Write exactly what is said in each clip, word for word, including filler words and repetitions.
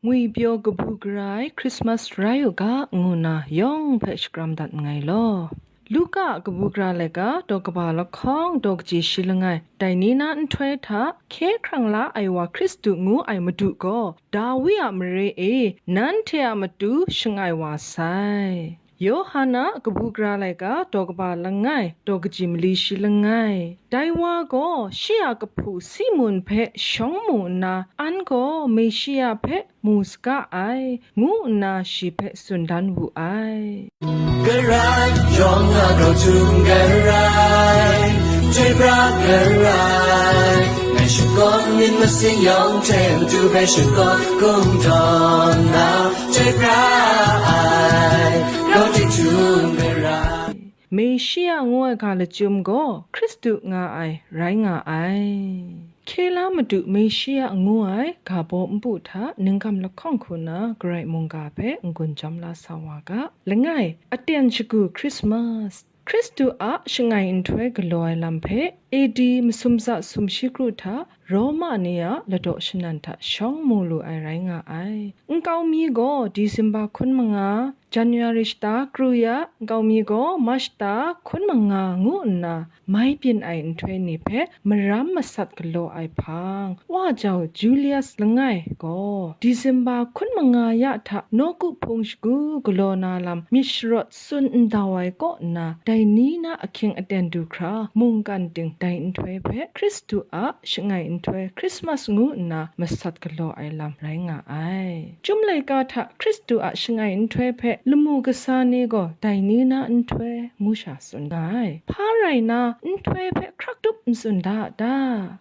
Ngwipyaw kabu gara ai Christmas rai u ga, ngu nna yawng hpe shakram dat nngai law. Luka a kabu gara laika daw kaba lahkawng daw kaji shi langai, dai ni na nhtoi hta hkye hkrang la ai wa Hkristu ngu ai Madu gaw, Dawi a mare e nanhte a matu shangai wa sai. Yawhan a kabu gara laika daw kaba langai daw kaji mali shi langai. Dai wa gaw shi a kahpu Simun hpe shawng mu nna, an gaw Meshia hpe mu saga ai, ngu nna shi hpe tsun dan wu ai. Garai, yawng a grau htum garai, chyoi pra garai, ngai shakawn myit masin yawng hte Madu hpe shakawn kungdawn na, chyoi pra ai, grau htum garai. Meshia ngu ai ga lachyum gaw Hkristu nga ai rai nga ai. Hkye la Madu Meshia ngu ai ga baw npu hta ningkam lahkawng hku na Karai mungga hpe n-gun jawm la sa wa ga. Langai, aten shagu Christmas. Hkristu a shangai nhtoi galaw ai lam hpe A D masum tsa sumshi kru hta Roma ni a ladaw shanan hta shawng mu lu ai rai nga ai. Nkau mi gaw Disemba hkun manga, January shata kru ya, nkau mi gaw March shata hkun manga ngu nna mai byin ai nhtoi ni hpe maram masat galaw ai hpang, wa jau Julius langai gaw Disemba hkun manga ya hta nawku hpung shagu galaw na lam myit sharawt tsun ndau ai kaw nna, dai ni na ahkying aten du hkra mungkan ting dai nhtoi hpe Hkristu a shangai nhtoi Christmas ngu nna masat galaw ai lam rai nga ai. Chyum laika hta Hkristu a shangai nhtoi hpe lamu kasa ni gaw dai ni na nhtoi ngu sha tsun nga ai. Hpa rai na, nhtoi hpe hkrak tup n tsun da a ta?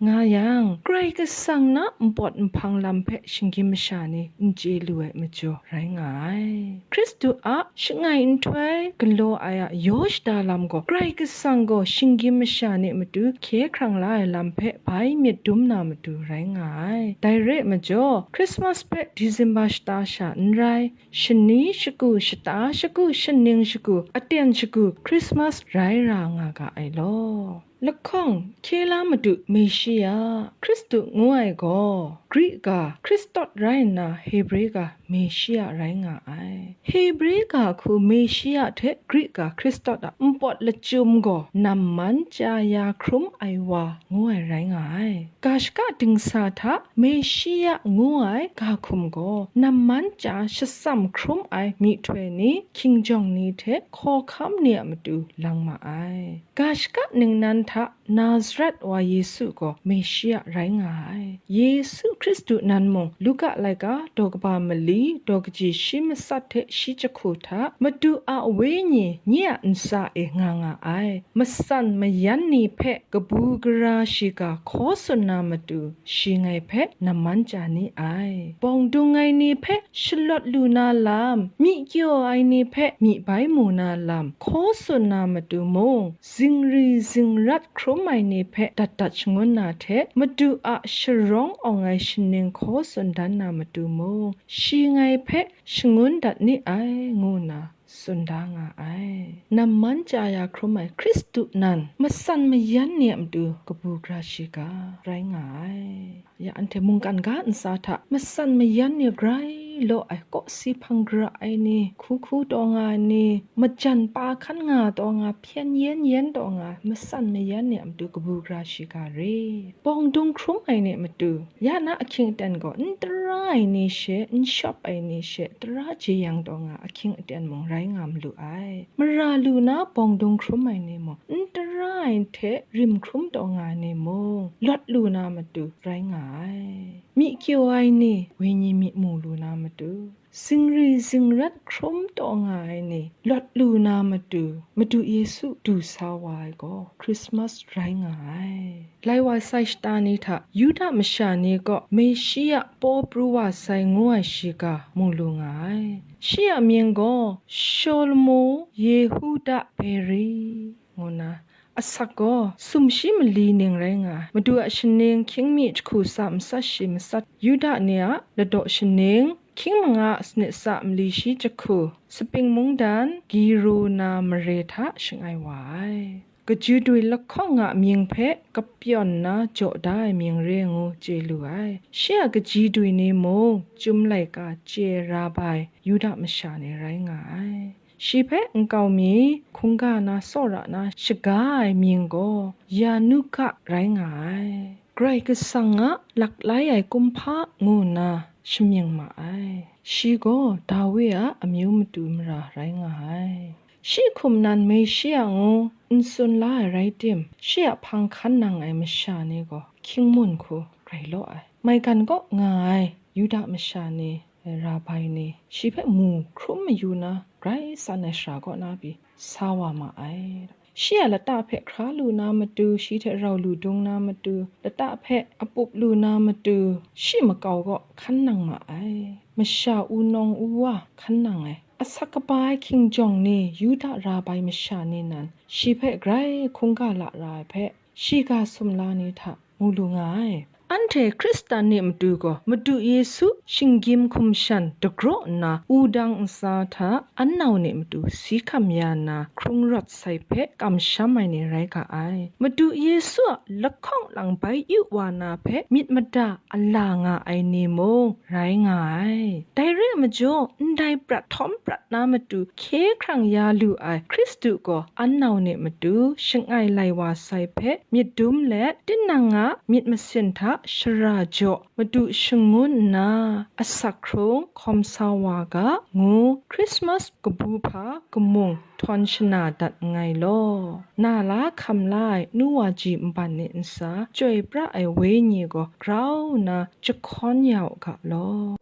Nga yang, Karai Kasang na npawt nhpang lam hpe shinggyim masha ni n chye lu ai majaw rai nga ai. Hkristu a shangai nhtoi galaw ai a yaw shada lam gaw, Karai Kasang gaw shinggyim masha ni matu hkye hkrang la ai lam hpe bai myit dum na matu rai nga ai. Dai re ai majaw, Christmas hpe Disemba shata sha n rai, shani shagu, shata shagu, shaning shagu, aten shagu, Christmas rai ra nga ga ai law. Lahkawng, hkye la Madu Meshia, Hkristu ngu ai gaw, Grik ga Christos rai nna, Hebre ga Meshia rai nga ai. Hebre ga hku Meshia hte Grik ga Christos a npawt lachyum gaw namman chya ya hkrum ai wa ngu ai rai nga ai. Ga shaka dingsa hta Meshia ngu ai ga hkum gaw namman chya shatsam hkrum ai myihtoi ni, hkingjawng ni hte hkawhkam ni a matu lang ma ai. Ga shaka ningnan hta Nazaret wa Yesu gaw Meshia rai nga ai. Yesu Hkristu nan mung Luka laika daw kaba mali daw kaji shi matsat hte shi jahku hta Madu a Wenyi nye a ntsa e nga nga ai. Matsan mayan ni hpe kabu gara shiga hkaw tsun na matu, shi ngai hpe namman chya ni ai. Bawng dung ai ni hpe shalawt lu na lam, myi kyaw ai ni hpe myi bai mu na lam, hkaw tsun na matu mung, zingri zingrat hkrum ai ni hpe dat dat shangun na hte, Madu a sharawng awng ai shaning hkaw tsun dan na matu mung, shi ngai hpe shangun dat ni ai, ngu nna tsun da nga ai. Namman chya ya hkrum ai Hkristu nan, matsan mayan ni a matu kabu gara shiga rai nga ai. Ya anhte mungkan ga ntsa hta matsan mayan ni grai law ai, kawsi hpang gara ai ni, hku hku taw nga ai ni, majan pa hkan nga taw nga, hpyen yen yen taw nga ai, matsan mayan ni a matu kabu gara shiga re. Bawng dung hkrum ai ni a matu, ya na ahkying aten gaw n tara ai ni she, n shawp ai ni she, tara jeyang taw nga ahkying aten mung rai nga malu ai. Mara lu na bawng dung hkrum ai ni mung, n tara ai hte rim hkrum taw nga ai ni mung, lawt lu na matu rai nga ai. Myi kyaw ai ni, wenyi myi mu lu na matu, zingri zingrat hkrum taw nga ai ni, lawt lu na matu, Madu Yesu du sa wa ai gaw, Christmas rai nga ai. Lai wa sai shata ni hta, Yuda masha ni gaw Meshia paw pru wa sai ngu ai shiga mu lu nga ai. Shi a mying gaw Shawlumon Yehuda Beri ngu nna, asak gaw sumshi mali ning rai nga ai. Madu a shaning hkying mi jahku tsa matsat shi matsat, Yuda ni a ladaw shaning hkying manga sanit tsa mali shi jahku, Sping mungdan Giru na mare hta shangai wa ai. kaji dwi lahkawng a mying hpe kapyawn nna jaw da ai mying re ngu chye lu ai. Shi a kaji dwi ni mung, Chyum laika chye ai Rabai, Yuda masha ni rai nga ai. Shi hpe nkau mi, hkungga na tsawra na shaga ai mying gaw Yanuka rai nga ai. Karai Kasang a laklai ai kumhpa ngu nna shamying ma ai. Shi gaw Dawi a amyu matu mara rai nga ai. Shi hkum nan Meshia ngu n tsun la ai rai tim, shi a hpang hkan nang ai masha ni gaw hkying mun hku rai law ai. Maigan kaw nga ai Yuda masha ni, Rabai ni, shi hpe mu hkrum mayu na, grai san ai sara kaw na pyi sa wa ma ai. Shi a lata hpe hkra lu na matu, shi hte rau lu dung na matu, lata hpe apup lu na matu, shi makau kaw hkan nang ma ai. Masha wunawng wuwa hkan nang ai. Asak kaba ai hkingjawng ni, Yuda Rabai masha ni nan, shi hpe grai hkungga la ra ai hpe, shiga sumla ni hta mu lu nga ai. Anhte Hkristan ni matu gaw, Madu Yesu shinggyim hkum shan dagraw nna, wudang ntsa hta an nau ni matu si hkam ya nna, hkrung rawt sai hpe kamsham ai ni rai ga ai. Madu Yesu a lahkawng lang bai yu wa na hpe myit mada a la nga ai ni mung rai nga ai. Dai re ai majaw, ndai prat htawm prat na matu hkye hkrang ya lu ai Hkristu gaw an nau ni matu shangai lai wa sai hpe myit dum let, tinang a myit masin hta shara jaw madu shangun nna, asak hkrung hkawm sa wa ga, ngu Hkrismas kabu hpa kamung htawn shana dat nngai law. Na la hkam la ai nu wa ji nban ni ntsa chyoi pra ai Wenyi gaw grau nna jahkawn ya u ga law.